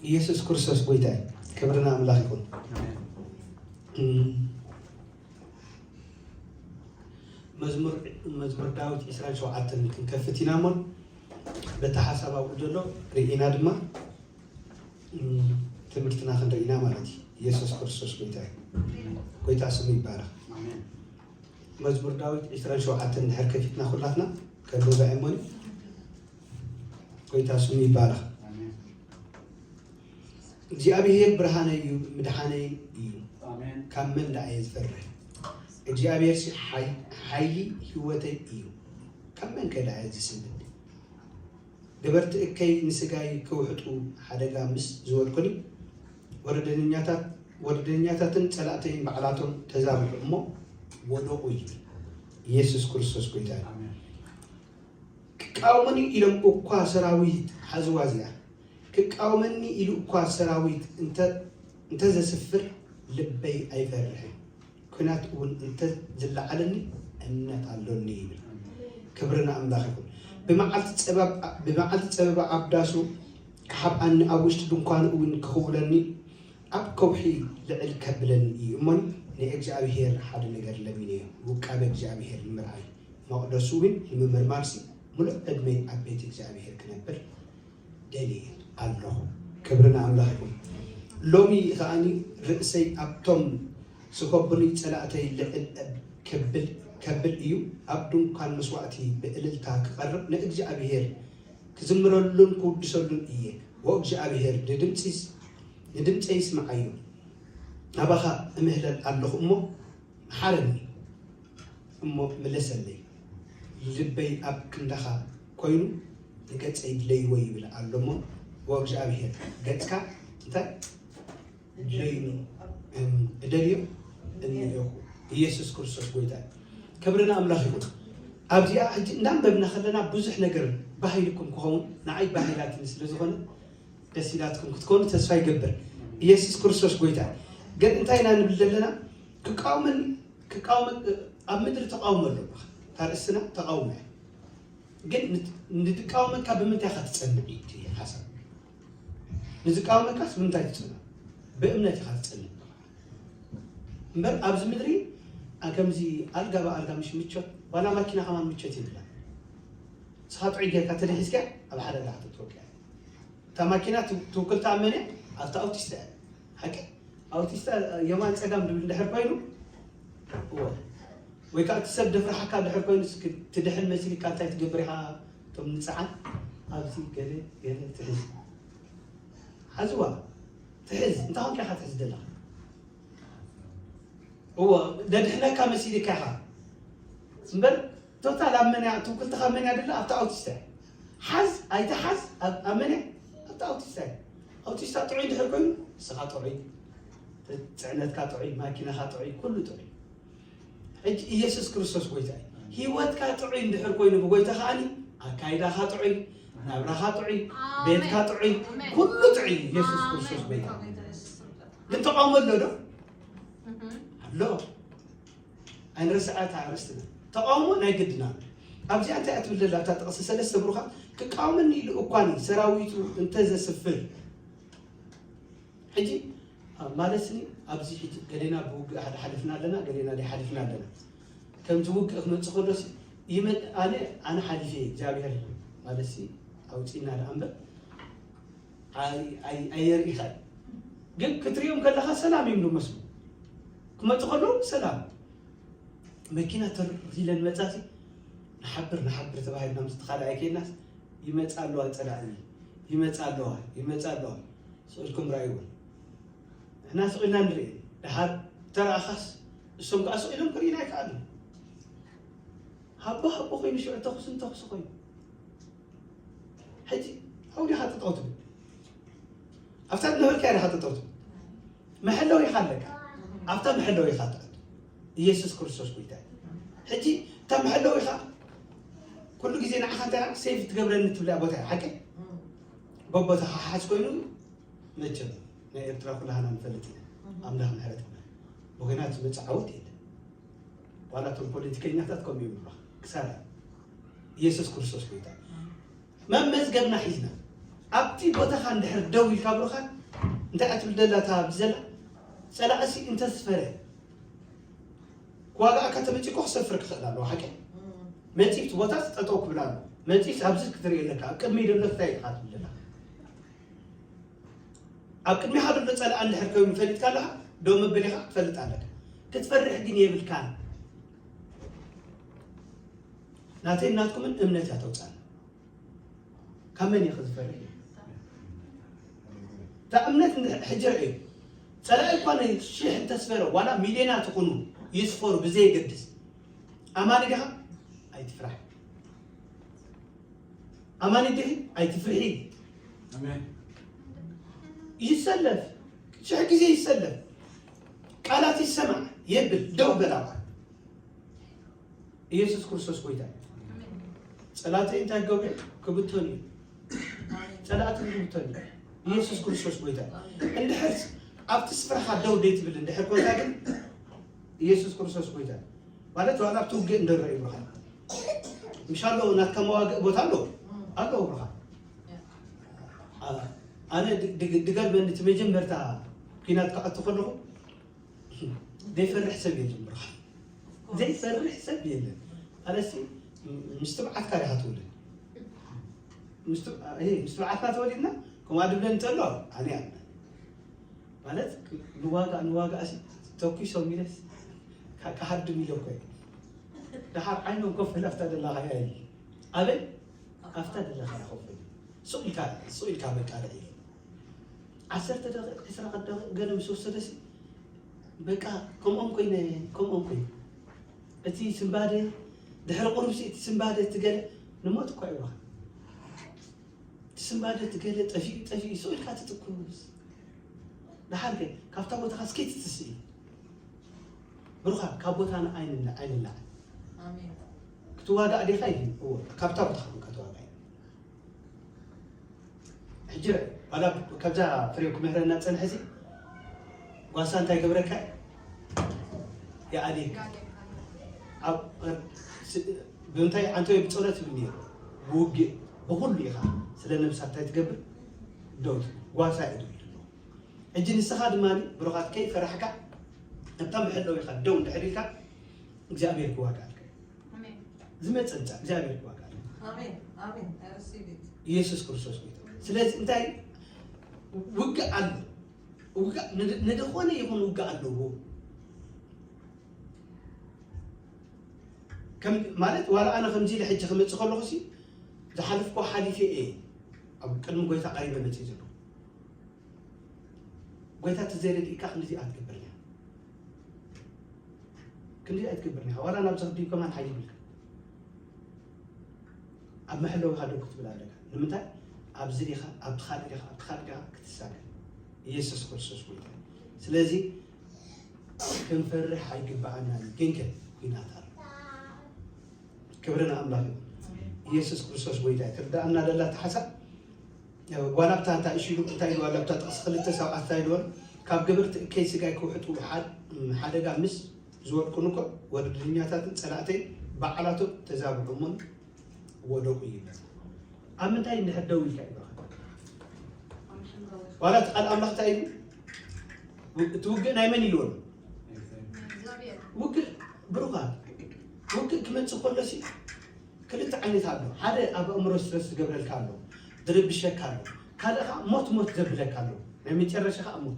ኢየሱስ ክርስቶስ ጎይታ እዩ። ክብሪ ንኣምላኽ ይኹን። እም፣ መዝሙር፣ መዝሙር ዳዊት ዕስራን ሸውዓተን ክንከፍት ኢና እሞ፣ በቲ ሓሳብ ኣብኡ ዘሎ ርኢና ድማ፣ እም፣ ትምህርትና ክንርኢ ኢና ማለት እዩ። ኢየሱስ ክርስቶስ ጎይታ እዩ። ጎይታ ስሙ ይባረኽ። ኣሜን። መዝሙር ዳዊት ዕስራን ሸውዓተን እንድሕር ከፊትና ኩላትና ከንብባ እየ እሞኒ። ጎይታ ስሙ ይባረኽ። ኣሜን። እግዚኣብሔር ብርሃነይ እዩ፣ ምድሓነይ እዩ። ኣሜን። ካብ መን ደኣ እየ ዝፈርህ? እግዚኣብሔር ሲ ሓይ-፣ ሓይሊ ህይወተይ እዩ። ካብ መን ከ ደኣ እየ ዝስንብድ? ገበርቲ እከይ ንስጋይ ክውሕጡ ሓደጋ ምስ ዝወድቁኒ፣ ወረደኛታት፣ ወረደኛታትን ጸላእተይን ባዕላቶም ተዛብሑ እሞ ወደቑ ይብል። ኢየሱስ ክርስቶስ ጎይታ እዩ። ኣሜን። ክቃወመኒ ኢሎም እኳ ሰራዊት ሓዝዋ እዚኣ፣ ክቃወመኒ ኢሉ እኳ ሰራዊት እንተ-፣ እንተዘስፍር ልበይ ኣይፈርሕን። ኲናት እውን እንተ ዝለዓለኒ እምነት ኣሎኒ ይብል። ክብሪ ንኣምላኽ ይኹን። ብመዓልቲ ጸበባ፣ ብመዓልቲ ጸበባ ኣብ ዳሱ ክሓብኣኒ፣ ኣብ ውሽጢ ድንኳኑ እውን ክኽውለኒ፣ ኣብ ከውሒ ልዕል ከብለኒ እዩ። እሞኒ ንእግዚኣብሔር ሓደ ነገር ለሚነዮ፣ ውቃበ እግዚኣብሔር ንምርኣይ፣ መቕደሱ እውን ንምምርማርሲ፣ ምሉእ ዕድመይ ኣብ ቤት እግዚኣብሔር ክነብር ደልየ ኣለኹ። ክብሪ ንኣምላኽ ይኹን። ሎሚ ከኣኒ ርእሰይ ኣብቶም ዝኸቡኒ ጸላእተይ ልዕል ከብል፣ ከብል እዩ። ኣብ ድንኳን መስዋእቲ ብእልልታ ክቐርብ ንእግዚኣብሔር ክዝምረሉን ክውድሰሉን እየ። ወእግዚኣብሔር ንድምፂስ-፣ ንድምፀይ ስምዓዮ። ናባኻ እምህለል ኣለኹ እሞ መሓረኒ እሞ ምለሰለይ። ልበይ ኣብ ክንዳኻ ኮይኑ ንገጸይ ድለይዎ ይብል ኣሎ እሞ፣ ወእግዚኣብሔር ገጽካ እንታይ ድለይኒ፣ እም፣ እደልዮ እኒኤኹ። ኢየሱስ ክርስቶስ ጎይታ እዩ። ክብሪ ንኣምላኽ ይኹን። ኣብዚኣ ሕጂ እንዳንበብና ከለና ብዙሕ ነገር ባህ ኢልኩም ክኸውን፣ ንዓይ ባህ ኢላትኒ ስለ ዝኾነ ደስ ኢላትኩም ክትኮኑ ተስፋ ይገብር። ኢየሱስ ክርስቶስ ጎይታ። ግን እንታይ ኢና ንብል ዘለና? ክቃወመን፣ ክቃወመን፣ ኣብ ምድሪ ተቃውሞ ኣሎ። እታ ርእስና ተቃውሞ እያ። ግን ንት-፣ ንዝቃወመካ ብምንታይ ኢኻ ትጸንዕ እዩ እቲ ሓሳብ። ንዝቃወመካስ ብምንታይ ትጸንዕ? ብእምነት ኢኻ ትጸንዕ። እምበር ኣብዚ ምድሪ ኣ-፣ ከምዚ ኣልጋ ብኣልጋ ምሽ ምቾት፣ ዋላ ማኪና ከማን ምቾት የብላን። ንስኻ ጥዑይ ጌርካ ተደሒዝካ ኣብ ሓደጋ ክትወድቅ እያ። እታ ማኪና ት-፣ ትውክልታ ኣብ መን እያ? ኣብታ ኣውቲስታ እያ። ሓቂ? ኣውቲስታ የማን ጸጋም ድብል እንድሕር ኮይኑ፣ እወ። ወይ ከዓ እቲ ሰብ ደፍርሓካ እንድሕር ኮይኑ፣ እስኪ ትድሕን መሲልካ እንታይ ትገብር ኢኻ? እቶም ንጽዓን ኣብዚ ገለ ገለ ትሕዝ። ሓዝዋ፣ ትሕዝ። እንታይ ኮንካ ኢኻ ትሕዝ ዘለኻ? እወ፣ ደድሕነካ መሲልካ ኢኻ። እምበር ቶታል ኣብ መን እያ፣ ትውክልትኻ መን እያ ደላ? ኣብታ ኣውቲስታ እያ። ሓዝ ኣይትሓዝ፣ ኣብ፣ ኣብ መን እያ? ኣብታ ኣውቲስታ እያ። ኣውቲስታ ጥዑይ እንድሕር ኮይኑ፣ ንስኻ ጥዑይ፣ ጽዕነትካ ጥዑይ፣ ማኪናኻ ጥዑይ፣ ኩሉ ጥዑይ። ሕጂ ኢየሱስ ክርስቶስ ጎይታ እዩ። ህይወትካ ጥዑይ እንድሕር ኮይኑ ብጎይታ ከኣኒ፣ ኣካይዳኻ ጥዑይ፣ ናብራኻ ጥዑይ፣ ኣሜን። ቤትካ ጥዑይ፣ ኣሜን። ኩሉ ጥዑይ እዩ። ኢየሱስ ኣሜን። ክርስቶስ ጎይታ እዩ። ኣሜን። ግን ተቃውሞ ኣሎ ዶ? እህ። ኣሎ። ኣይንረስዓ እታ ኣርእስትና። ተቃውሞ ናይ ግድና ኣሎ። ኣብዚኣ እንታይ እያ ትብል ዘላ እታ ጥቕሲ ሰለስተ ብሩኻት? ክቃወመኒ ኢሉ እኳኒ ሰራዊቱ እንተዘስፍር። ሕጂ፣ ኣ፣ ማለትኒ ኣብዚ ሕጂ ገሌና ብውግእ ሓደ ሓሊፍና ኣለና፣ ገሌና ደይ ሓሊፍና ኣለና። ከምዚ ውግእ ክመጽእ ከሎሲ ይመ-፣ ኣነ፣ ኣነ ሓሊፈ እየ፣ እግዚኣብሔር ማለትሲ ኣውጺእና ደኣ እምበር፣ ኣይ-፣ ኣይ-፣ ኣየርእኻ እዩ። ግን ክትሪኦም ከለኻ ሰላም እዮም ዝመስሉ። ክመጹ ከለዉ ሰላም። መኪና ተር ኢለን መጻሲ፣ ንሓብር፣ ንሓብር ተባሂልና ምስቲ ካልኣይ ከይድናስ፣ ይመጻ ኣለዋ ጸላኢ፣ ይመጻ ኣለዋ፣ ይመጻ ኣለዋ። ስቕ ኢልኩም ርኣይዎ። ንሕና ስቕ ኢልና ንርኢ። ደሓር ተረኣኻስ፣ እሶም ከኣ ስቕ ኢሎም ክርእዩና ኣይከኣሉን። ሃቦ ሃቦ ኮይኑ ሽዑ ተኹስን ተኹሲ ኮይኑ። ሕጂ ሓው ዲኻ ጠጠው ትብል? ኣብታ ዝነበርካያ ዲኻ ጠጠው ትብል? መሐለዊ ኢኻ ኣለካ። ኣብታ መሐለዊ ኢኻ ትኣቱ። ኢየሱስ ክርስቶስ ጎይታ እዩ። ሕጂ እታ መሐለዊ ኢኻ ኩሉ ግዜ ንዓኻ እንታይ ሴፍ ትገብረኒ ትብላ ቦታ እያ፣ ሓቂ? በቦታ ሓሓዝ ኮይኑ መቸም ናይ ኤርትራ ኩላህና ንፈልጥ ኢና። ኣምላኽ ምሕረት ይኹን። ብኹናት ዝመጽእ ዓወት የለን። ዋላ እቶም ፖለቲከኛታት ከምኡ እዮም ብሩኻ። ክሳራ ኢየሱስ ክርስቶስ ጎይታ። መመዝገብና ሒዝና ኣብቲ ቦታኻ እንድሕር ደው ኢልካ ብሩኻ፣ እንታይ እያ ትብል ዘላ እታ ኣብዚ ዘላ? ጸላእሲ እንተስፈረ ክዋጋእካ ተመጺኡ እኮ ክሰፍር ክኽእል ኣለዎ። ሓቂ መጺእ እቲ ቦታ ጠጠው ክብል ኣለዎ። መጺእ ኣብዚ ክትርኢ ኣለካ። ኣብ ቅድሚ ዘሎ እንታይ ኢኻ ትብል ዘላ? ኣብ ቅድሚኻ ዘሎ ጸላእ እንድሕር ኮይኑ ፈሊጥካ ኣለኻ ደው መበሊኻ ክትፈልጥ ኣለካ። ክትፈርሕ ግን የብልካን። ናተይ ናትኩምን እምነት እያ ተውጻና። ካብ መን ኢኺ ዝፈርሕ? እታ እምነት እንድሕር ሕጂ ርእዩ። ጸላኢ እኳ ናይ ሽሕ እንተስፈረ ዋላ ሚልዮናት ይኹኑ ይስፈሩ ብዘየገድስ ኣማኒ ዲኻ? ኣይትፍራሕ። ኣማኒ ዲኺ? ኣይትፍርሒ። ኣሜን። ይሰለፍ ሽሕ ግዜ ይሰለፍ ቃላት ይሰማዕ የብል ደው በላባ ኢየሱስ ክርስቶስ ጎይታ እዩ። ጸላእተይ እንታይ ገብሩ ክብተኑ እዩ። ጸላእቲ ክብተኑ እዩ። ኢየሱስ ክርስቶስ ጎይታ እዩ። እንድሕር ኣብቲ ስፍራኻ ደው ደይ ትብል እንድሕር ኮይንካ ግን ኢየሱስ ክርስቶስ ጎይታ እዩ። ማለት ዋላ ኣብቲ ውግእ እንደረ ይብርሃል ምሽ ኣሎ ናትካ መዋግእ ቦታ ኣሎ ኣሎ ብርኻ ኣነ ድገርመኒ እቲ መጀመርታ ኲናት ክኣቱ ከለኹ ዘይፈርሕ ሰብ የለን ብርኻ ዘይፈርሕ ሰብ የለን ኣለሲ ምስ ትብዓትካ ዲኻ ትውልን ምስ ትብዓትና ተወሊድና ከምኡ ድብለን እንተሎ ኣነ ኣምነ ማለት ንዋጋ ንዋጋ ሲ ተኩሶም ኢለስ ክሃድም ኢለ እኮ ደሓር ዓይኖም ኮፍ ኢላ ኣብታ ደላኻያ ኢለ ኣበይ ኣብታ ደላኻያ ኮፍ ኢለ ሱቕ ኢልካ ሱቕ ኢልካ በቃ ርዒ ዓሰርተ ደቂቕ ዕስራ ደቂቕ ገለ ምስ ወሰደሲ በቃ ከምኦም ኮይነ ከምኦም ኮይነ እቲ ስምባደ ድሕሪ ቁሩብሲ እቲ ስምባደ እቲ ገለ ንሞት እኳ ይብሉኻ እቲ ስምባደ እቲ ገለ ጠፊኡ ጠፊኡ ሱቕ ኢልካ ትትኩስ ደሓር ከ ካብታ ቦታኻ እስከ ትትስእ ብሩኻ ካብ ቦታና ኣይንላዕ ኣይንላዕ ክትዋጋእ ዲኻ ኢሉ እዎ ካብታ ቦታኻ ክትዋጋእ ሕጂ ዋላ ካብዛ ፍሬው ክምህረና ዝጸንሐ ሲ ጓሳ እንታይ ገብረካ ይኣልየካ ኣብ ብምንታይ ኣንተ ወይ ብጸሎት ይብል ነይሩ ብውግእ ብኹሉ ኢኻ ስለ ነብሳ እንታይ ትገብር ደው ጓሳ እዩ ዝብል ኣለዎ ሕጂ ንስኻ ድማ ብሩኻት ከይፈራሕካ እታ መሐለዊኻ ደው እንድሕር ኢልካ እግዚኣብሔር ክዋጋእልካ እዩ ዝመፀ ብፃ እግዚኣብሔር ክዋጋእልካ ኣሜን ኣሜን። I receive it። ኢየሱስ ክርስቶስ ጎይታ ስለዚ እንታይ ውግእ ኣሎ ውግእ ንድ- ንድኾነ ይኹን ውግእ ኣለዎ ከም ማለት ዋላ ኣነ ከምዚ ኢለ ሕጂ ክመፅእ ከለኹ ሲ ዝሓለፍኩ ሓሊፈ እየ ኣብ ቅድሚ ጎይታ ቀሪበ መፅእ ዘለኹ ጎይታ ተዘይረድእካ ክንዲዚ ኣትገብርና ክንዲዚ ኣይትገብርና ዋላ ናብ ዘኽዲ ከማን ሓይል ይብልካ ኣብ መሐለዊ ሃደው ክትብል ኣለካ ንምንታይ ኣብዚ ዲኻ ኣብቲ ካልእ ዲኻ ኣብቲ ካልእ ዲኻ ክትሳገር ኢየሱስ ክርስቶስ ጎይታ እዩ። ስለዚ ክንፈርሕ ኣይግባኣና እዩ ግን ከ ኩናት ኣሎ ክብሪ ንኣምላኽ እዩ ኢየሱስ ክርስቶስ ጎይታ እዩ ትርዳኣና ደላ ተሓሳብ ዋላ ብታ እንታይ እሺ ኢሉ እንታይ ኢሉ ዋላ ብታ ጥቕሲ ክልተ ሰብኣት እንታይ ኢልወን ካብ ግብርቲ እከይ ስጋይ ክውሕጡ ሓደጋ ምስ ዝወድቁን እኮ ወርድኛታትን ጸላእተይ ባዕላቶም ተዛብዑ እሞን ወደቁ ይብል ኣብ ምንታይ እንድሕር ደው ኢልካ ይብረኻ ዋላ እቲ ቃል ኣምላኽ እንታይ ኢሉ እቲ ውግእ ናይ መን ኢልወን ውግእ ብሩኻት ውግእ ክመፅእ ከሎሲ ክልተ ዓይነት ኣሎ ሓደ ኣብ ኣእምሮ ስትረስ ዝገብረልካ ኣሎ ዝርብሸካ ኣሎ ካልእ ከዓ ሞት ሞት ዘብለካ ኣሎ ናይ መጨረሻ ከዓ ሞት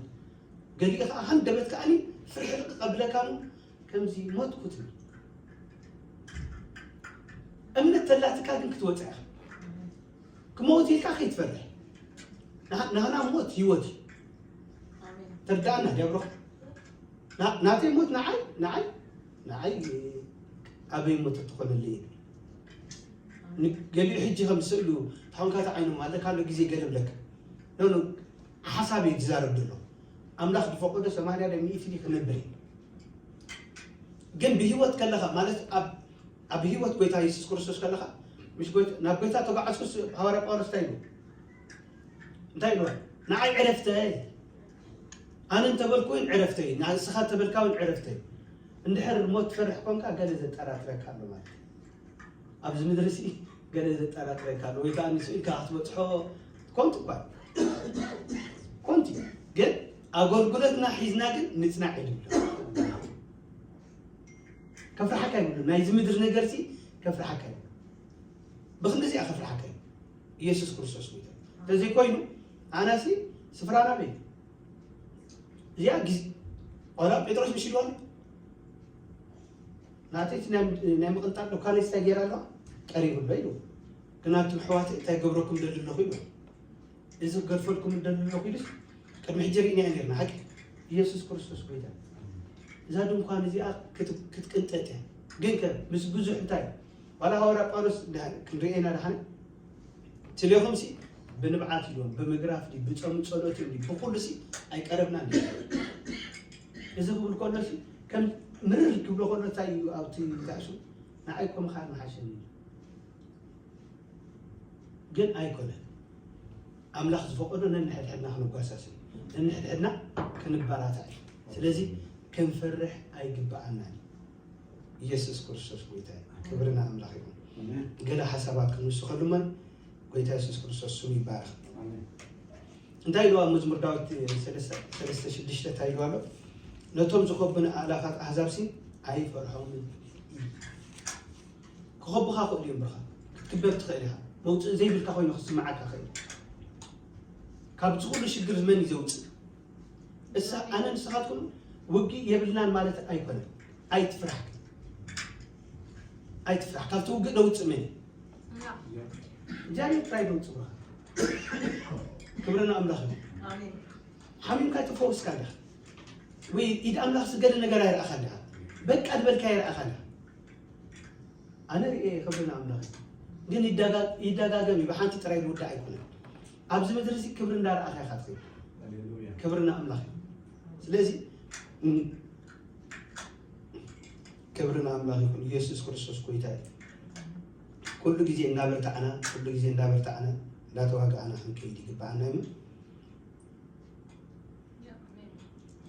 ገሊኡ ከዓ ሃንደበት ከዓ ፍርሒ ልቅቅ ኣብለካ እሞ ከምዚ ሞትኩ ትብል እምነት ተላትካ ግን ክትወፅእ ኢኻ ክመውት ኢልካ ከይትፈርሕ ናህና ሞት ህይወት እዩ ተርዳእና ዲያብሎስ ናተይ ሞት ንዓይ ንዓይ ንዓይ ኣበይ ሞት እትኾነለይ ገሊኡ ሕጂ ከም ስእሉ ታኾንካ ተዓይኖም ኣለካ ኣሎ ግዜ ገለ ብለካ ሓሳብ እየ ዝዛረብ ዘሎ ኣምላኽ ዝፈቀዶ ሰማንያ ዶ ሚእቲ ዲ ክነብር ግን ብህይወት ከለኻ ማለት ኣብ ህይወት ጎይታ የሱስ ክርስቶስ ከለኻ ምስ ናብ ጎይታ ተጓዓዝኩስ ሃዋርያ ጳውሎስ እንታይ ኢሉ እንታይ ኢሉ ንዓይ ዕረፍተይ ኣነ እንተበልኩ እውን ዕረፍተይ ንስኻ ተበልካ እውን ዕረፍተይ እንድሕር ሞት ትፈርሕ ኮንካ ገለ ዘጠራጥረካ ኣሎ ማለት ኣብዚ ምድሪ ሲ ገለ ዘጠራጥረካ ኣሎ ወይ ከዓ ንሱ ኢልካ ክትበፅሖ ኮንቱ እኳ ኮንቱ ኣገልግሎትና ሒዝና ግን ንጽናዕ የድሎ። ከፍርሓካ ይብሉ ናይዚ ምድር ነገር ሲ ከፍርሓካ ይብሉ። ብክንዲዚኣ ከፍርሓካ ይብሉ። ኢየሱስ ክርስቶስ ጎይታ። እንተዘይኮይኑ ኣናሲ ስፍራና በይ እዚኣ ግዜ ዋላ ጴጥሮስ ምሽ ኢልዋ ናተይ ናይ ምቕንጣል ዱካነይ ስታይ ገይራ ኣለዋ ቀሪቡ ኣሎ ኢሉ። ግን ኣንቱም ኣሕዋተይ እንታይ ገብረኩም ደሊ ኣለኹ ኢሉ። እዚ ክገድፈልኩም ደሊ ኣለኹ ኢሉስ ቅድሚ ሕጂ ርኢናያ ነርና ሓቂ ኢየሱስ ክርስቶስ ጎይታ። እዛ ድንኳን እዚኣ ክትቅንጠጥ እያ። ግን ከ ምስ ብዙሕ እንታይ ዋላ ሃዋርያ ጳውሎስ ክንርኤና ደሓነ ትልኹም ሲ ብንብዓት ኢልዎም ብምግራፍ ድዩ ብጾም ጸሎት ድዩ ብኩሉ ሲ ኣይቀረብናን እዩ። እዚ ክብል ከሎ ሲ ከም ምርር ክብሎ ከሎ እንታይ እዩ ኣብቲ ታእሱ ንዓይ እኮ ምኻድ ምሓሸኒ ግን ኣይኮነን። ኣምላኽ ዝፈቐዶ ነንሕድሕድና ክንጓሳስ እዩ። ነንሕድሕድና ክንበራታዕ እዩ። ስለዚ ክንፈርሕ ኣይግብኣናን እዩ። ኢየሱስ ክርስቶስ ጎይታ እዩ። ክብሪ ንኣምላኽ ይኹን። ኣሜን። ገለ ሓሳባት ክንውስኸሉ እሞ ጎይታ የሱስ ክርስቶስ ስሙ ይባረኽ። ኣሜን። እንታይ ኢልዋ ኣብ መዝሙር ዳዊት ሰለስተ ሽዱሽተ እንታይ ኢልዋ ኣሎ? ነቶም ዝኸቡኒ ኣእላፋት ኣህዛብሲ ኣይፈርሖምን። ክኸቡኻ ክእሉ እዮም ብኻ ክትክበብ ትኽእል ኢኻ። መውፅኢ ዘይብልካ ኮይኑ ክስምዓካ ክእል። ካብዚ ኩሉ ሽግር መን እዩ ዘውፅእ? እሳ ኣነ ንስኻትኩም ውግእ የብልናን ማለት ኣይኮነን። ኣይትፍራሕ፣ ኣይትፍራሕ። ካብቲ ውግእ ደውፅእ መን እዩ? እግዚኣብሔር ጥራይ ደውፅእ ብኻ። ክብሪ ንኣምላኽ እዩ። ሓሚምካ ተፈውስካ ኣለኻ ወይ ኢድ ኣምላኽ ዝገለ ነገር ኣይረኣኻ ኣለኻ። በቃ ዝበልካ ይረኣኻ ኣለኻ። ኣነ ርኤ ክብሪ ንኣምላኽ እዩ። ግን ይደጋ- ይደጋገም እዩ። ብሓንቲ ጥራይ ዝውዳእ ኣይኮነን። ኣብዚ ምድሪ እዚ ክብሪ እንዳረኣኻ ኢኻ ትኸይድ። ሃሌሉያ። ክብሪ ንኣምላኽ እዩ። ስለዚ እም፣ ክብሪ ንኣምላኽ ይኹን። ኢየሱስ ክርስቶስ ጎይታ እዩ። ኩሉ ግዜ እናበርታዕና ኩሉ ግዜ እናበርታዕና እንዳተዋጋእና ክንከይድ ይግባኣና እዩ።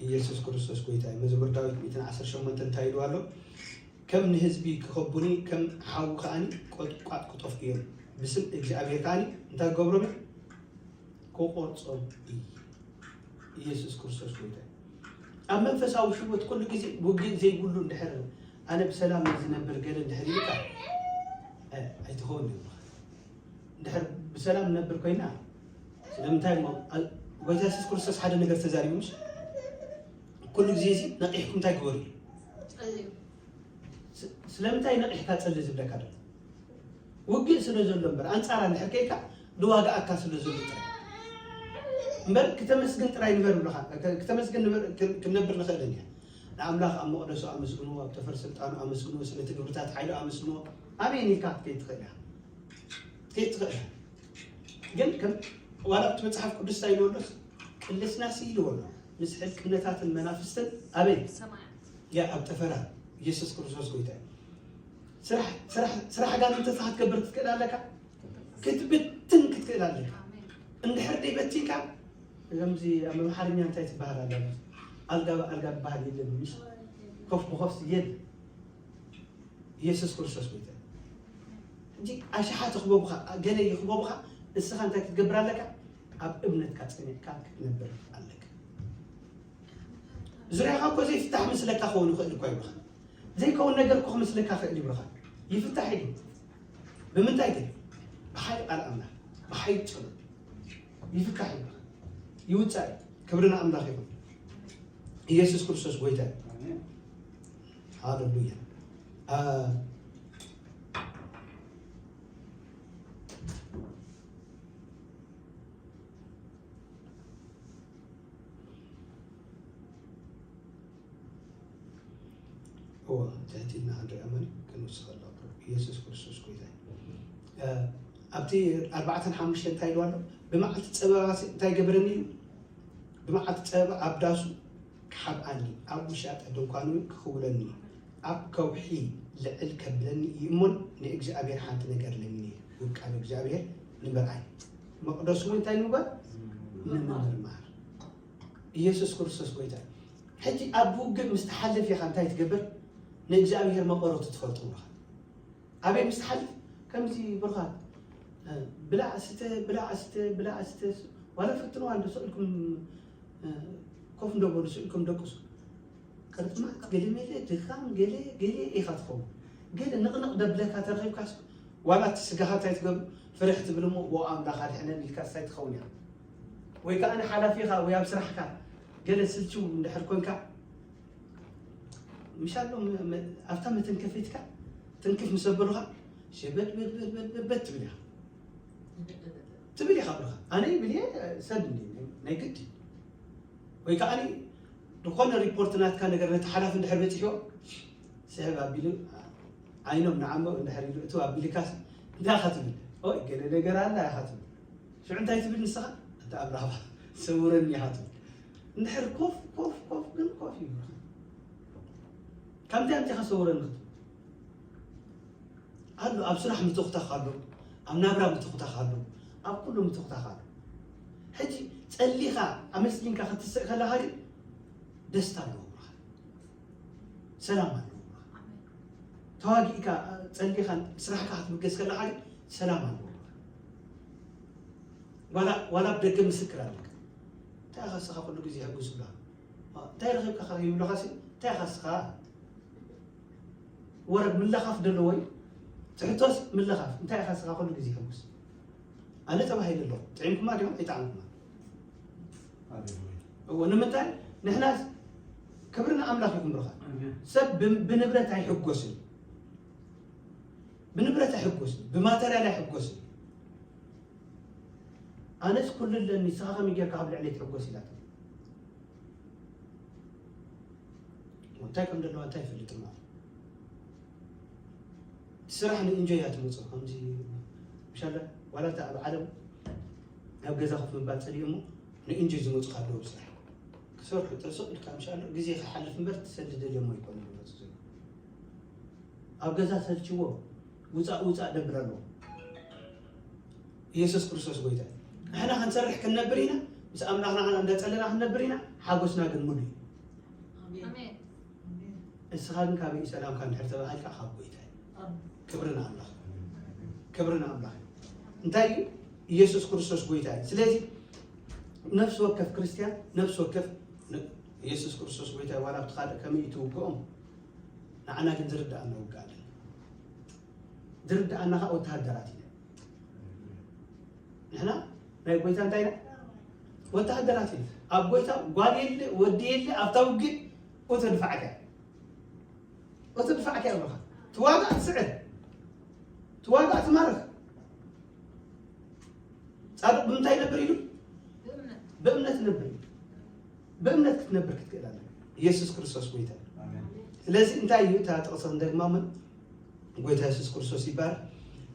ኢየሱስ ክርስቶስ ጎይታ እዩ። መዝሙር ዳዊት ሚእትን ዓሰርተ ሸሞንተን እንታይ ኢሉ ኣሎ? ከም ንህዝቢ ክኸቡኒ ከም ሓዊ ከኣኒ ቆጥቋጥ ክጠፍኡ እዮም። ብስም እግዚኣብሔር ከኣኒ እንታይ ክገብሮም እዩ? ክቆርጾም እዩ። ኢየሱስ ክርስቶስ ጎይታ እዩ። ኣብ መንፈሳዊ ህይወት ኩሉ ግዜ ውግእ ዘይብሉ እንድሕር ኣነ ብሰላም ዝነብር ገለ እንድሕር ኢልካ እ፣ ኣይትኸውን እዩ። እንድሕር ብሰላም ንነብር ኮይና ስለምንታይ እሞ ኣ- ጎይታ የሱስ ክርስቶስ ሓደ ነገር ተዛሪቡ ምሽ ኩሉ ግዜ እዚ ነቂሕኩም እንታይ ግበሩ እዩ? ጸልዩ። ስ- ስለምንታይ ነቂሕካ ጸሊ ዝብለካ ዶ ውግእ ስለ ዘሎ እምበር ኣንጻራ እንድሕር ከይካ ድዋጋኣካ ስለ ዘሎ ጥራይ እምበር ክተመስግን ጥራይ ንበር ብለኻ ክተመስግን ንበር- ክን- ክንነብር ንኽእልን እያ። ንኣምላኽ ኣብ መቕደሱ ኣመስግንዎ ኣብ ጠፈር ስልጣኑ ኣመስግንዎ ስለቲ ግብርታት ሓይሉ ኣመስግንዎ ኣበይ ኢልካ ክትከይድ ትኽእል ኢኻ ክትከይድ ትኽእል ኢኻ ግን ከም ዋላ ኣብቲ መጽሓፍ ቅዱስ እንታይ ኢልዎ ኣሎ ቅልስናሲ ኢልዎ ኣሎ ምስ ሕልቅነታትን መናፍስትን ኣበይ ሰማያት። ያ ኣብ ጠፈራት ኢየሱስ ክርስቶስ ጎይታ እዩ ስራሕ ስራሕ ስራሕ ጋር እንተሳ ክትገብር ክትክእል ኣለካ ክትብትን ክትክእል ኣለካ ኣሜን። እንድሕር ደይ በቲንካ ከምዚ ኣብ ኣምሓርኛ እንታይ ትበሃል ኣላ ኣልጋ ብኣልጋ ዝበሃል የለን ምሽ ኮፍ ብኮፍሲ የለን ኢየሱስ ክርስቶስ ጎይታ እዩ። ሕጂ ኣሽሓት ይኽበቡኻ ገለ ይኽበቡኻ ንስኻ እንታይ ክትገብር ኣለካ ኣብ እምነትካ ፀኒዕካ ክትነብር ኣለካ ዙርያኻ እኮ ዘይፍታሕ ምስለካ ክኸውን ይኽእል እኳ ይብኻ ዘይከውን ነገር እኮ ክመስለካ ክእል ይብኻ ይፍታሕ ኢሉ ብምንታይ ግን ብሓይሊ ቃል ኣምላኽ ብሓይሊ ጸሎት ይፍታሕ ይብኻ ይውፃእ ክብሪ ንኣምላኽ ይኹን ኢየሱስ ክርስቶስ ጎይታ እዩ ሃሌሉያ እወ ትሕት ኢልና ክንሪኣ መን ክንውስኸላ ኢየሱስ ክርስቶስ ጎይታ ኣብቲ ኣርባዕተን ሓሙሽተ እንታይ ኢልዋ ኣሎ ብመዓልቲ ፀበባ እንታይ ገበረኒ እዩ ብመዓልቲ ፀበባ ኣብ ዳሱ ክሓብኣኒ ኣብ ውሻጠ ድንኳኑ ክኽውለኒ ኣብ ከውሒ ልዕል ከብለኒ እዩ እሞን ንእግዚኣብሔር ሓንቲ ነገር ለምኒ ውቃብ እግዚኣብሔር ንምርኣይ መቕደሱ እንታይ ንምጓል ንምምርማር ኢየሱስ ክርስቶስ ጎይታ ሕጂ ኣብ ውግእ ምስ ተሓልፍ ኢኻ እንታይ ትገብር ንእግዚኣብሔር መቐረቱ ትፈልጡ ኣለኻ ኣበይ ምስ ተሓልፍ ከምዚ ብርኻት ብላዕ ስተ ብላዕ ስተ ብላዕ ስተ ዋላ ፈትንዋ እንዶ ስእልኩም ኮፍ እንደበሉ ስኢልኩም ደቅሱ። ቅርጥማት፣ ገለ መለ፣ ድኻም፣ ገለ ገለ ኢኻ ትኸውን። ገለ ንቕንቕ ደብለካ ተረኺብካስ፣ ዋላ እቲ ስጋኻ እንታይ ትገብር፣ ፍርሕ ትብል እሞ፣ "ዎ ኣምላኽ ኣድሕነኒ" ኢልካ እንታይ ትኸውን ኢኻ። ወይ ከኣ ንሓላፊኻ ወይ ኣብ ስራሕካ ገለ ስልችው እንድሕር ኮንካ፣ ምሻሎ ም-፣ ም-፣ ኣብታ መተንከፊትካ ትንክፍ ምስ ኣበሉኻ፣ ሸበድበድበድበድ ትብል ኢኻ። ትብል ኢኻ ብሩኻ። ኣነ ይብል እየ፣ ሰብ እንዲ ናይ ግዲ። ወይ ከኣ ዝኾነ ሪፖርት ናትካ ነገር ነቲ ሓላፊ እንድሕር በጺሕዎ፣ ስሕብ ኣቢሉ፣ ዓይኖም ንዓሞ እንድሕር ኢሉ እትው ኣቢልካስ፣ እንታይ ኢኻ ትብል? ኦይ፣ ገለ ነገር ኣላ ኢኻ ትብል። ሽዑ እንታይ ትብል ንስኻ? ኣታ ኣብራሃባ፣ ሰውረኒ ኢኻ ትብል። እንድሕር ኮፍ፣ ኮፍ፣ ኮፍ ግን ኮፍ እዩ። ካብ እንታይ ኣምጺኻ ሰውረኒ ክትብል? ኣሎ፣ ኣብ ስራሕ ምትኹታኽ ኣሎ፣ ኣብ ናብራ ምትኹታኽ ኣሎ፣ ኣብ ኩሉ ምትኹታኽ ኣሎ። ሕጂ ጸሊኻ ኣመስጊንካ ክትስእ ከለኻ ግን ደስታ ኣለዎ ብሩኻ። ሰላም ኣለዎ ብሩኻ። ተዋጊእካ ጸሊኻ ስራሕካ ክትብገስ ከለኻ ግን ሰላም ኣለዎ ብሩኻ። ዋላ፣ ዋላ ኣብ ደገ ምስክር ኣለካ። እንታይ ኢኻ ንስኻ ኩሉ ግዜ ሕጉስ ብሩኻ? እንታይ ረኺብካ ኸ ይብሉኻሲ፣ እንታይ ኢኻ ንስኻ? ወረግ ምልኻፍ ደለዎ እዩ። ትሕቶስ ምልኻፍ። እንታይ ኢኻ ንስኻ ኩሉ ግዜ ሕጉስ? ኣነ ተባሂለ ኣለኹ። ጥዒምኩማ ዲኹም? ኣይጠዓምኩማ። ሃሌሉያ። እዎ፣ ንምንታይ? ንሕናስ ክብሪ ንኣምላኽ ይኹን ብሩኻ። ኣሜን። ሰብ ብ-፣ ብንብረት ኣይሕጎስን። ብንብረት ኣይሕጎስን። ብማተርያል ኣይሕጎስን። ኣነስ ኩሉ ኣለኒ፣ ንስኻ ከመይ ጌርካ ካብ ልዕለይ ትሕጎስ ኢላትኒ። እንታይ ከም ዘለዋ እንታይ ይፈልጥ ማለት። እቲ ስራሕ ንኢንጆይ እያ ትመጾ። ከምዚ ምሻለ ዋላ እታ ኣብ ዓለም ኣብ ገዛ ኮፍ ምባል ጸሊኦም እሞ ንኢንጆይ ዝመጹ ኣለዉ። ብስራሕ ክሰርሑ ተስቕ ኢልካ ምሻለ ግዜ ክሓልፍ እምበር ትሰሊ ደልዮሞ ኣይኮኑን ዝመጹ ዘለዉ። ኣብ ገዛ ሰልችዎ ውጻእ ውጻእ ደብር ኣለዎ። ኢየሱስ ክርስቶስ ጎይታ እዩ። ንሕና ክንሰርሕ ክንነብር ኢና፣ ምስ ኣምላኽና ከኣ እንዳጸለና ክንነብር ኢና፣ ሓጎስና ግን ሙሉ እዩ። ኣሜን። ኣሜን። እስኻ ግን ካበይ እዩ ሰላምካ እንድሕር ተባሂልካ፣ ካብ ጎይታ እዩ። ኣሜን። ክብሪ ንኣምላኽ። ክብሪ ንኣምላኽ። እንታይ እዩ? ኢየሱስ ክርስቶስ ጎይታ እዩ። ስለዚ ነፍሲ ወከፍ ክርስትያን፣ ነፍሲ ወከፍ ን-፣ ኢየሱስ ክርስቶስ ጎይታ እዩ፣ ዋላ ኣብቲ ካልእ ከመይ እዩ ትውግኦም፣ ንዓና ግን ዝርድኣና ውግእ ኣለና። ዝርድኣና ኸኣ ወተሃደራት ኢና። ንሕና ናይ ጎይታ እንታይ ኢና? ወተሃደራት ኢና። ኣብ ጎይታ ጓል የለ፣ ወዲ የለ፣ ኣብታ ውግእ እቶ ድፋዕካ እያ። እቶ ድፋዕካ እያ ብኻ። ትዋጋእ ትስዕር። ትዋጋእ ትማርኽ። ጻድቕ ብምንታይ ይነብር ኢሉ? ብእምነት። ብእምነት ይነብር ኢሉ። ብእምነት ክትነብር ክትክእል ኣለካ። ኢየሱስ ክርስቶስ ጎይታ እዩ። ኣሜን። ስለዚ እንታይ እዩ እታ ጥቕሲ ክንደግማ እሞ፣ ጎይታ የሱስ ክርስቶስ ይባረክ።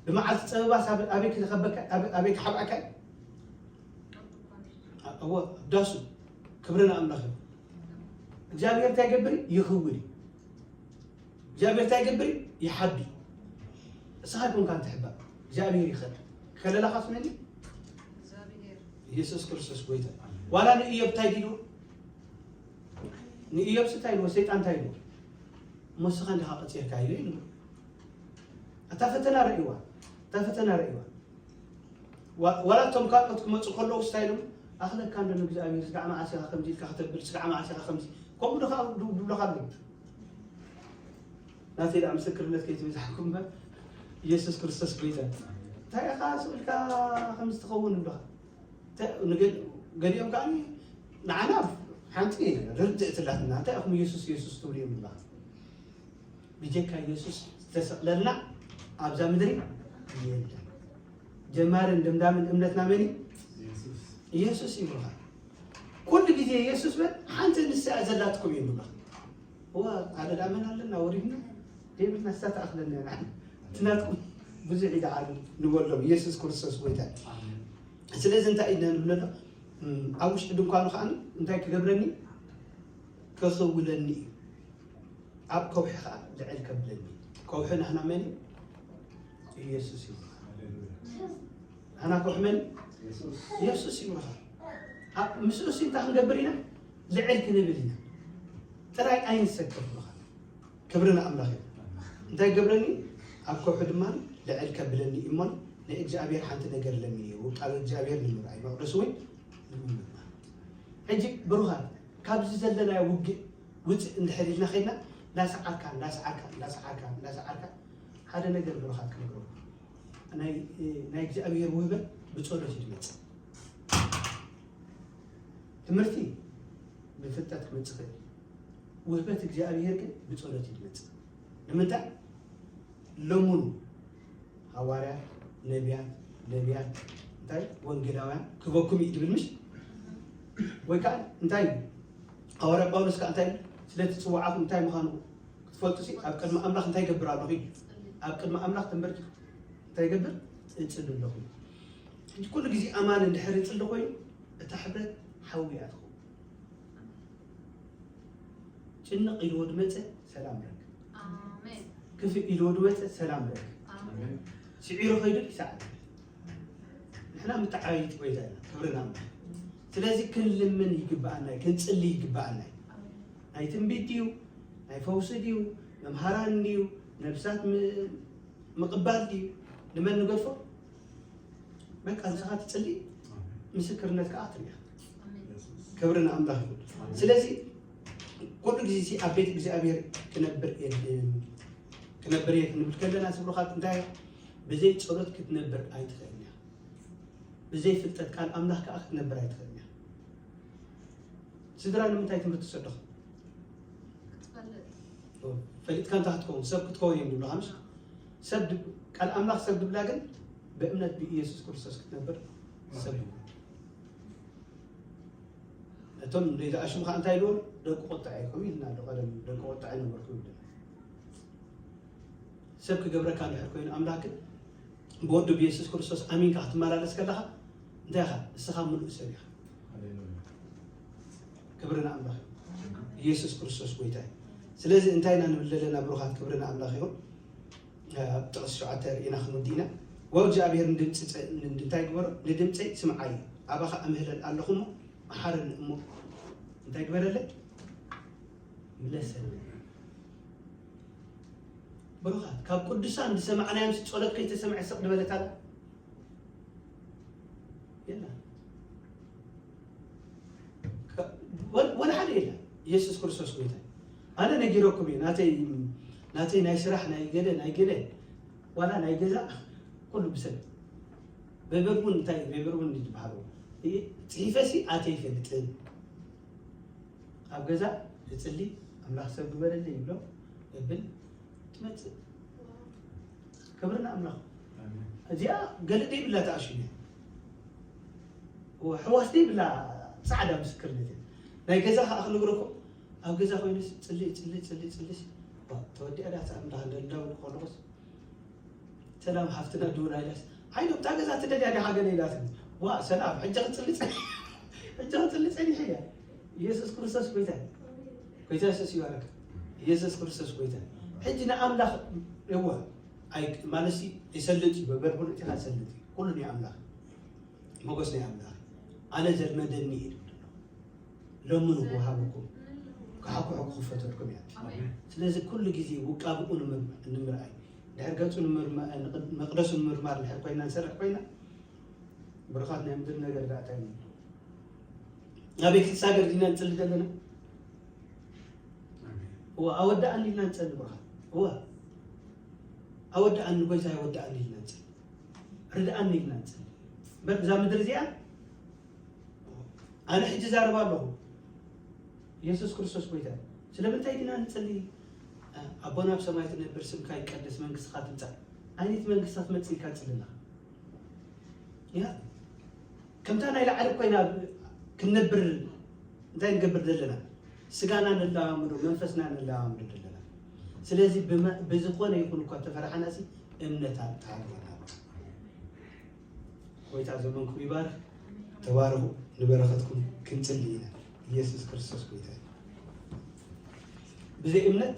ብመዓልቲ ጸበባስ ኣበ-፣ ኣበይ ክኸበካ፣ ኣበ-፣ ኣበይ ክሓብኣካ እዩ? ኣ-፣ እወ፣ ኣብ ዳሱ። ክብሪ ንኣምላኽ ይኹን። እግዚኣብሔር እንታይ ይገብር እዩ? ይኽውል እዩ። እግዚኣብሔር እንታይ ይገብር እዩ? ይሓቢ እዩ። እስኻ ኣይኮንካን ትሕባእ፣ እግዚኣብሔር ይኸድ። ከለላኻ ስመኒ? እግዚኣብሔር። ኢየሱስ ክርስቶስ ጎይታ። ዋላ ንኢዮብ እንታይ ዲሉ? ንኢዮብስ እንታይ ኢልዎ? ሰይጣን እንታይ ኢልዎ? እሞ ንስኻ እንዲኻ ቀጺርካዮ ኢልዎ። እታ ፈተና ርእይዋ፣ እታ ፈተና ርእይዋ። ዋ-፣ ዋላ እቶም ካልኦት ክመጹ ከለዉ እንታይ ኢሎም? "ኣኽለካ እንዶ ንእግዚኣብሔር፣ ስጋዕ መዓስ ኢኻ ከምዚ ኢልካ ከተብል፣ ስጋዕ መዓስ ኢኻ ከምዚ?" ከምኡ ዶ ከኣ ዱ-፣ ድብሉኻ ኣለዉ። ናተይ ደኣ ምስክርነት ከይትበዛሕኩም እምበር፣ ኢየሱስ ክርስቶስ ጎይታ። እንታይ ኢኻ ስቕ ኢልካ ከምዚ ትኸውን እንዶኻ? ተ-፣ ንገ-፣ ገሊኦም ከኣ ንዓና ሓንቲ ርድእቲ ኣላትና። እንታይ ኢኹም ኢየሱስ፣ ኢየሱስ ትብሉ እዮም ይብሉኻ። ብጀካ ኢየሱስ ዝተሰቕለልና ኣብዛ ምድሪ የለን። ጀማርን ደምዳምን እምነትና መን እዩ? ኢየሱስ። ኢየሱስ ይብሉኻ። ኩሉ ግዜ ኢየሱስ በል፣ ሓንቲ ንሳ እያ ዘላትኩም እዩ ይብሉኻ። እዋ፣ ሓደ ደኣ መን ኣለና? ወሪድና ዘይብልና፣ ንሳ ትኣኽለና እያ። እቲ ናትኩም ብዙሕ እዩ ደኣ ንበሎም። ኢየሱስ ክርስቶስ ጎይታ እዩ። ኣሜን። ስለዚ እንታይ ኢና ንብሎ ኣሎ? እም፣ ኣብ ውሽጢ ድንኳኑ ከኣ እንታይ ክገብረኒ? ክኽውለኒ እዩ። ኣብ ከውሒ ከኣ ልዕል ከብለኒ። ከውሒ ናህና መን እዩ? ኢየሱስ እዩ። ሃሌሉያ። ናህና ከውሒ መን እዩ? ኢየሱስ። ኢየሱስ እዩ። ኣብ ምስኡስ እንታይ ክንገብር ኢና? ልዕል ክንብል ኢና። ጥራይ ኣይንሰከፍ ብኻ። ክብሪ ንኣምላኽ እዩ። እንታይ ገብረኒ? ኣብ ከውሒ ድማ ልዕል ከብለኒ እሞን ንእግዚኣብሔር ሓንቲ ነገር ለምንዮ። ቃል እግዚኣብሔር ንምርኣይ መቕደሱ እውን ንምምማር። ሕጂ ብሩኻት፣ ካብዚ ዘለናዮ ውግእ ውፅእ እንድሕር ኢልና ኸድና፣ እንዳሰዓርካ እንዳሰዓርካ እንዳሰዓርካ እንዳሰዓርካ ሓደ ነገር ብሩኻት ክነግረኩም። ናይ ናይ እግዚኣብሔር ውህበት ብጸሎት እዩ ዝመጽእ። ትምህርቲ ብፍልጠት ክመጽእ ይኽእል እዩ። ውህበት እግዚኣብሔር ግን ብጸሎት እዩ ዝመጽእ። ንምንታይ? ለምኑ፣ ሃዋርያት፣ ነቢያት፣ ነቢያት፣ እንታይ፣ ወንጌላውያን ክበኩም እዩ ዝብል ምሽ? ወይ ከዓ እንታይ፣ ሃዋርያ ጳውሎስ ከዓ እንታይ፣ ስለ እቲ ጽዋዓኹም እንታይ ምዃኑ ክትፈልጡ ሲ ኣብ ቅድሚ ኣምላኽ እንታይ ይገብር ኣለኹ እዩ። ኣብ ቅድሚ ኣምላኽ ተንበርኪኹ እንታይ ይገብር? እጽሊ ኣለኹ። ሕጂ ኩሉ ግዜ ኣማን እንድሕር ይጽሊ ኮይኑ፣ እታ ሕብረት ሓዊ እያ ትኸውን። ጭንቕ ኢልዎ ድመጸ ሰላም ረክ ኣሜን። ክፍእ ኢልዎ ድመጸ ሰላም ረክ ኣሜን። ስዒሩ ኸይዱ ይሰዓል። ንሕና ምተዓበይቲ ጎይታ ኢና። ክብርና ኣምላኽ። ስለዚ ክንልምን ይግብኣና እዩ፣ ክንጽሊ ይግብኣና እዩ። ናይ ትንቢት ድዩ፣ ናይ ፈውሲ ድዩ፣ መምሃራን ድዩ፣ ነብሳት ም- ምቕባል ድዩ፣ ንመን ንገድፎ? በቃ ንስኻ ትጽሊ፣ ምስክርነት ከዓ ትሪያ። ኣሜን። ክብሪ ንኣምላኽ ይኹን። ስለዚ ኩሉ ግዜ ሲ ኣብ ቤት እግዚኣብሔር ክነብር የድልን ክነብር እየ ክንብል ከለና ስብሩኻት እንታይ ብዘይ ጸሎት ክትነብር ኣይትኽእልን እያ። ብዘይ ፍልጠት ቃል ኣምላኽ ከዓ ክትነብር ኣይትኽእልን እያ። ስድራ ንምንታይ ትምህርቲ ትሰደኹ? ክትፈልጥ ፈሊጥካ እንታይ ክትከውን ሰብ ክትከውን እዮም ዝብሉ ምሽ ሰብ ቃል ኣምላኽ ሰብ ድብላ ግን ብእምነት ብኢየሱስ ክርስቶስ ክትነብር ሰብ እቶም ዘይተኣሽሙ ከዓ እንታይ ኢልዎም ደቂ ቁጣዕ ኢኹም ኢልና ኣሎ ቀደም ደቂ ቁጣዕ ነበርኩም ይብለና ሰብ ክገብረካ እንድሕር ኮይኑ ኣምላኽ ግን ብወዱ ብየሱስ ክርስቶስ ኣሚንካ ክትመላለስ ከለኻ እንታይ ኢኻ ንስኻ ምሉእ ሰብ ኢኻ ክብሪ ንኣምላኽ ኢየሱስ ክርስቶስ ጎይታ እዩ ስለዚ እንታይ ኢና ንብል ዘለና ብሩኻት ክብሪ ንኣምላኽ ይኹን ኣብ ጥቕስ ሸውዓተ ርኢና ክንወዲ ኢና ወእግዚኣብሔር ንድምፂ እንታይ ግበሮ ንድምፀይ ስምዓይ ኣባኻ ኣምህለል ኣለኹ እሞ መሓረኒ እሞ እንታይ ግበረለይ ምለሰኒ ብሩኻት ካብ ቅዱሳን ዝሰማዕናዮም ጸሎት ከይተሰምዐ ስቕ ዝበለት ኣላ የላ ወላ ሓደ የላ ኢየሱስ ክርስቶስ ጎይታ ኣነ ነጊረኩም እዩ ናተይ ናተይ ናይ ስራሕ ናይ ገለ ናይ ገለ ዋላ ናይ ገዛ ኩሉ ብሰብ በበርቡን እንታይ በበርቡን ዝበሃሉ ፅሒፈሲ ኣተ ይፈልጥን ኣብ ገዛ እፅሊ ኣምላኽ ሰብ ግበረለይ ይብሎ እብል ትመፅእ ክብሪ ንኣምላኽ እዚኣ ገለ ደይብላ ተኣሽሙ ሕዋስ ደይብላ ፃዕዳ ምስክርነት እያ ናይ ገዛ ከዓ ክንግረኩም ኣብ ገዛ ኮይኑስ ፅሊ ፅሊ ፅሊ ፅሊስ ተወዲኣ ዳ ኣምላኽ እንደልዳው ከለኹስ ሰላም ሓፍትና ድውላ ኢላስ ዓይኖም እታ ገዛ ትደልያ ዲኻ ገለ ኢላትኒ ዋ ሰላም ሕጂ ክፅሊ ሕጂ ክፅሊ ፀኒሐ እያ ኢየሱስ ክርስቶስ ጎይታ ጎይታ የሱስ ይባረክ ኢየሱስ ክርስቶስ ጎይታ ሕጂ ንኣምላኽ እወ ማለሲ ይሰልጥ እዩ በበርቡን እቲኻ ሰልጥ እዩ ኩሉ ናይ ኣምላኽ ሞገስ ናይ ኣምላኽ ኣነ ዘልመደኒ እዩ ለምኑ ክወሃበኩም ክሓኩሑ ክኽፈተልኩም እያ ስለዚ ኩሉ ግዜ ውቃብኡ ንምርኣይ ድሕር ገፁ መቅደሱ ንምርማር ድሕር ኮይና ንሰርሕ ኮይና ብርኻት ናይ ምድር ነገር ዳእታ እዩ ኣበይ ክትሳገር ዲና ንፅሊ ዘለና እወ ኣወዳኣኒ ኢልና ንፀሊ ብርኻት እወ ኣወዳኣኒ ጎይታ ኣወዳኣኒ ኢልና ንፀሊ ርድኣኒ ኢልና ንፀሊ እዛ ምድሪ እዚኣ ኣነ ሕጂ ዛረባ ኣለኹ የሱስ ክርስቶስ ጎይታ ስለምንታይ ዲና ንፅሊ ኣቦና ኣብ ሰማይ ትነብር ስምካ ይቀደስ መንግስትካ ትምፃእ ዓይነት መንግስታት መፅእ ኢልካ ፅሊ ኣለካ ከምታ ናይ ላዕሊ ኮይና ክንነብር እንታይ ንገብር ዘለና ስጋና ንለማምዶ መንፈስና ንለማምዶ ዘለና ስለዚ ብዝኾነ ይኹን እኳ ተፈራሓና እምነታ ተሃልወና ጎይታ ዘመንኩም ይባርክ ተባረኹ ንበረኸትኩም ክንፅሊ ኢና ኢየሱስ ክርስቶስ ጎይታ ብዘይ እምነት